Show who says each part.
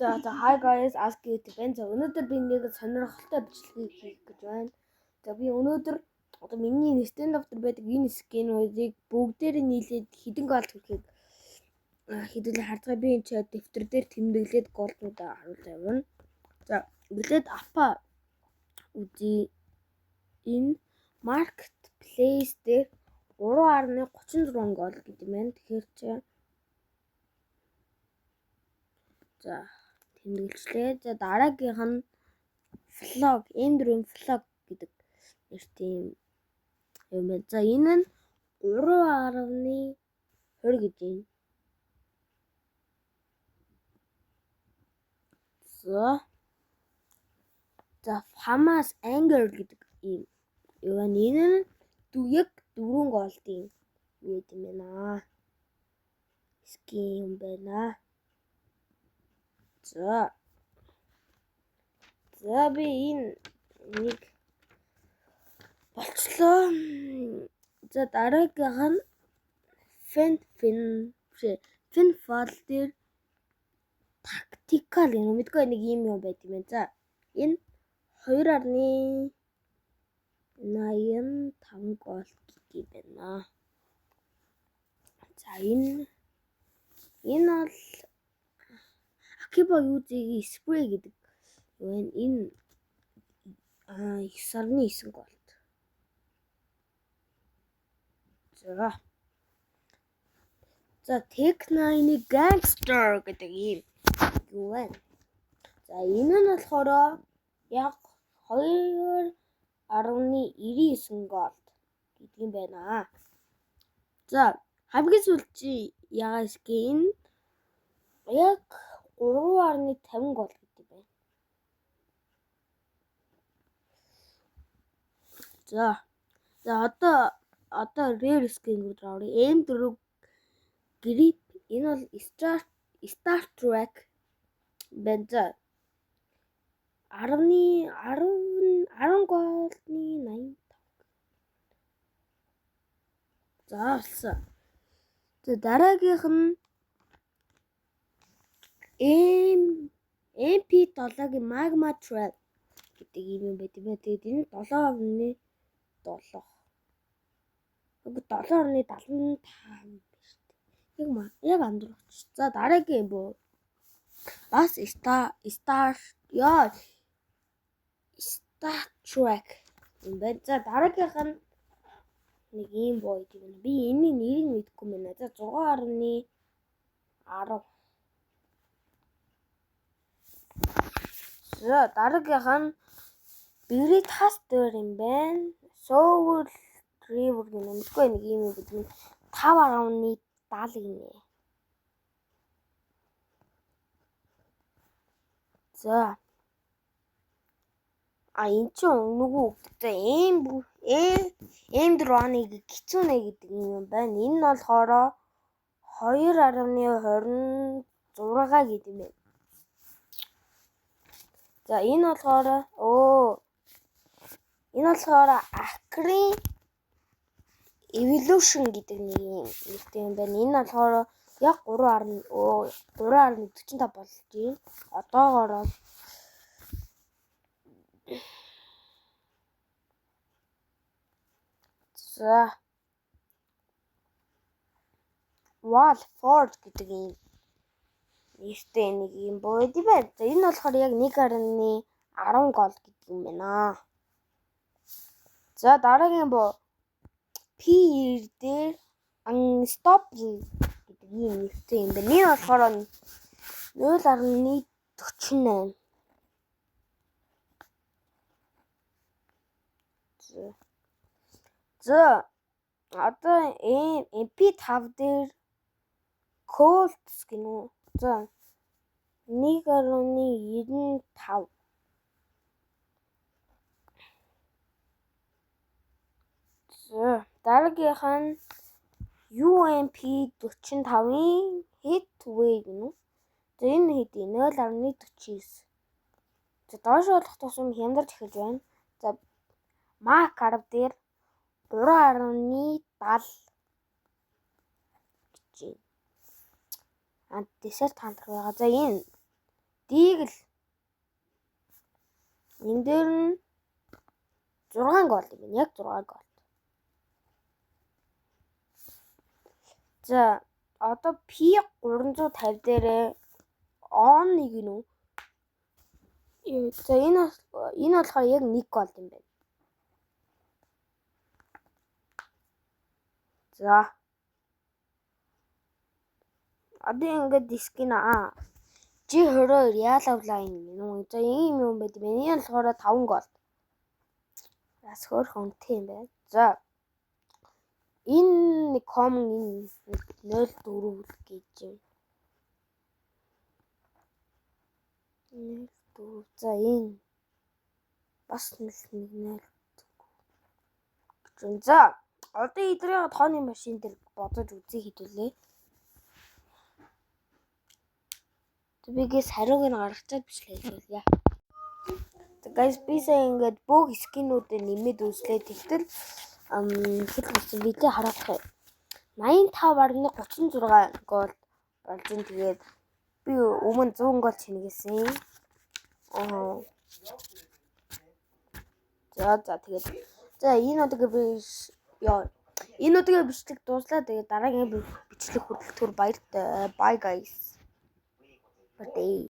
Speaker 1: За hi guys, ask YouTube байна. За, өнөөдөр би нэг сонирхолтой бичлэгийг хийх гэж байна. За, би өнөөдөр одоо миний Standoff дээр байдаг энэ skin үүдийг бүгдээр нь нийлээд хэдэн gold хүрэхийг хэдүүлээ харцгаа. Би энэ ч дэвтэр дээр тэмдэглээд gold уудаа харуулж явна. За, эхлээд APA үзье. Энэ marketplace дээр 3.36 gold гэдэг юм байна. Тэгэхээр чи за тэмдэглэжлээ. За, дараагийнх нь Flock, M4 Flock гэдэг нэртэй юм юм байна. За, энэ нь 3.20 гэж байна. За. За, FAMAS Anger гэдэг ийм юу байна. Энэ нь яг 4 gold ын юу юм байна. Skin юм байна. За. За, би энэ нэг болчлоо. За, дараагийнх нь Fen Fall дээр tactical юм мэдгүй нэг юм юм байт юм байна. За, энэ 2.85 gold гэдэг юм байна. За, энэ бол Akiba Uzi-гийн spray гэдэг юу вэ? Энэ 9.9 gold. За. За, Tec-9-ы Gangster гэдэг ийм юу вэ? За, энэ нь болохоор яг 2.99 gold гэдэг юм байна. За, хамгийн сүүлчийн ягаа skin яг 3.50 gold гэдэг байна. За. За, одоо rare skin рүү оръё. M4 Grip, энэ бол Star Trek байна. За, 10 10 10 gold ны 85. За, болсон. За, дараагийнх нь M MP7-гийн Magma Trail гэдэг юм юм байт юм байна. Тэгээд энэ 7.7. Үгүй, 7.75 биш үү? Яг андуурч. За, дараагийн юм боо. Бас Star яа Star Trek юм байна. За, дараагийнх нь нэг ийм боо гэдэг юм. Би энэний нэрийг мэдэхгүй байна. За, 6.10. За, дараагийнх нь Beretta дээр юм байна. Soul River гэх юм мэдгүй нэг юм гэдэг нь 5.70 гинэ. За. А, эн чинь нөгөө за M4-ыг Kitsune гэдэг юм байна. Энэ нь болохоор 2.26 гэдэг юм байна. За, энэ болохоор энэ болохоор Acre Evolution гэдэг нэг юм нэртэй юм байна. Энэ болохоор яг 3.45 болж байна. Одоогоор бол за Wall Forge гэдэг юм нэртэй нэг юм бод юм байна. За, энэ болохоор яг 1.10 gold гэдэг юм байна. За, дараагийн боо P90 дээр Unstoppable гэдэг ийм нэртэй юм байна. Энэ болохоор 0.48. За, одоо MP5 дээр Colts гинүү. За, 1.95. За, дараагийнх нь UMP 45-ын Heatwave гинүү. За, энэ хэдий 0.49. За, доош болох тусам хямдарч эхэлж байна. За, Mac 10 дээр 3.70 гэж байна. А, Desert Hunter байгаа. За, энэ Deagle. Энэ дээр нь 6 gold юм байна. Яг 6 gold. За, одоо P350 дээрээ on нэг нь үү? За, энэ болохоор яг 1 gold юм байна. За. Одоо ингээд skin аа. G22 Yellow Line гэнэ үү? За, ийм юм байт юм. Энэ болохоор 5 gold. Бас хөөрхөн үнэтэй юм байна. За. Энэ нэг common энэ 0.4 гэж юм. 0.4. За, энэ бас 0.1 гэж байна. За, одоо эдрийг тооны машин дээр бодож үзье хэдүүлээ. Бигээс хариуг нь гаргачаад бичлэг хийлээ. За guys, би сая ингээд бүх skin үүдээ нэмээд үзлээ. Тэгтэл хэд болсон видео хараах юм. 85.36 gold болж ин. Тэгээд би өмнө 100 gold чингээсэн. Аа. За за, тэгээд за, энэ удаагийн би ёо энэ удаагийн бичлэг дууслаа. Тэгээд дараагийн бичлэг хүртэл түр баяртай. Bye guys. Bye.